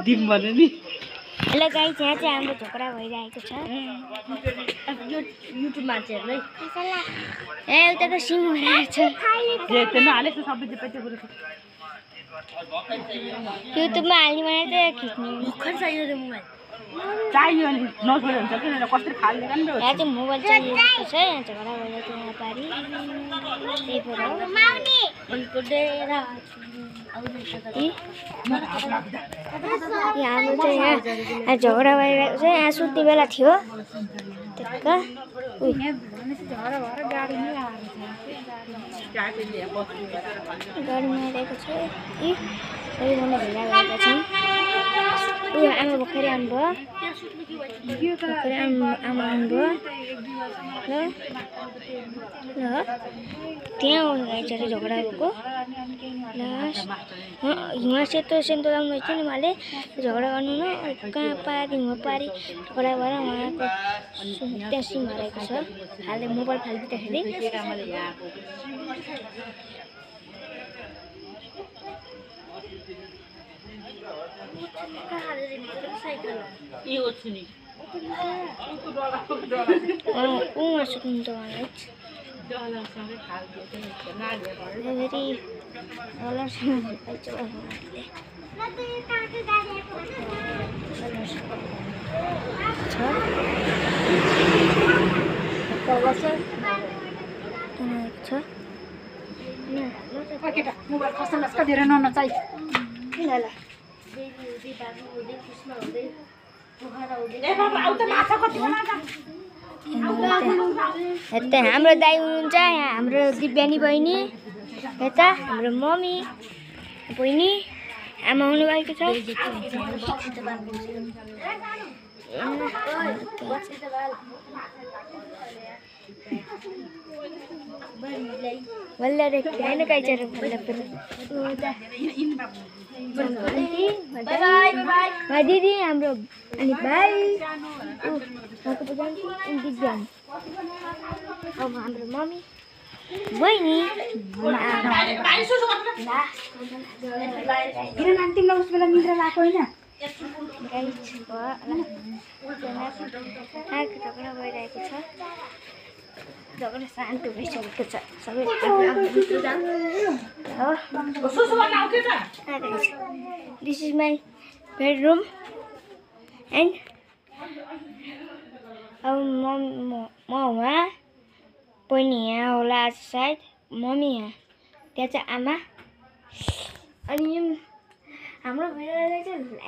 दिम भन्नु नि हेलो गाइस यहाँ चाहिँ हाम्रो झगडा भइरहेको छ यो युट्युब मान्छेहरुलाई ए उताको सिम भइरहेको छ जे तेन हालेको सबै जे पैसा गुरु युट्युबमा हाल्ने भने चाहिँ खिच्ने भर्खर चाहियो रे मोबाइल चाहियो नि नछोडे हुन्छ किन कसरी खाल्ने नि यहाँ चाहिँ मोबाइल चाहिएको छ यहाँ झगडा भइरहेको यहाँ पारी त्यही भएर उनको डेरा हाम्रो चाहिँ यहाँ झगडा भइरहेको छ यहाँ सुत्ने बेला थियो टक्क गाडीमा आइरहेको छ सबैजना भेला भएका छन् उयो आमा भर्खरै आउनुभयो भर्खरै आमा आउनुभयो ल ल त्यहाँ आउनु रहेछ अरे झगडा भएको लास्ट हिउँ सेतो सेतो लाउनु रहेछ नि उहाँले झगडा गर्नु न कहाँ पारी हिउँ पारी झगडा भएर उहाँको त्यहाँ सिम हराएको छ हाल्दै मोबाइल फालिदिँदाखेरि उहाँ सुत्नु त उहाँलाई मोबाइल खस्न दिएर नचाहि यता हाम्रो दाइ हुनुहुन्छ यहाँ हाम्रो दिव्यानी बहिनी यता हाम्रो मम्मी बहिनी आमा हुनुभएको छ बल्ल होइन काइचर दिदी हाम्रो अनि भाइ दिव्यानी अब हाम्रो मम्मी बहिनी तिमीलाई उस बेला निद्रा लागेको होइन झगडा भइरहेको छ झगडा शान्त भइसकेको छ सबै this is my bedroom and अब म उहाँ बहिनी यहाँ होला आज सायद मम्मी यहाँ त्यहाँ चाहिँ आमा अनि हाम्रो भिडियोलाई चाहिँ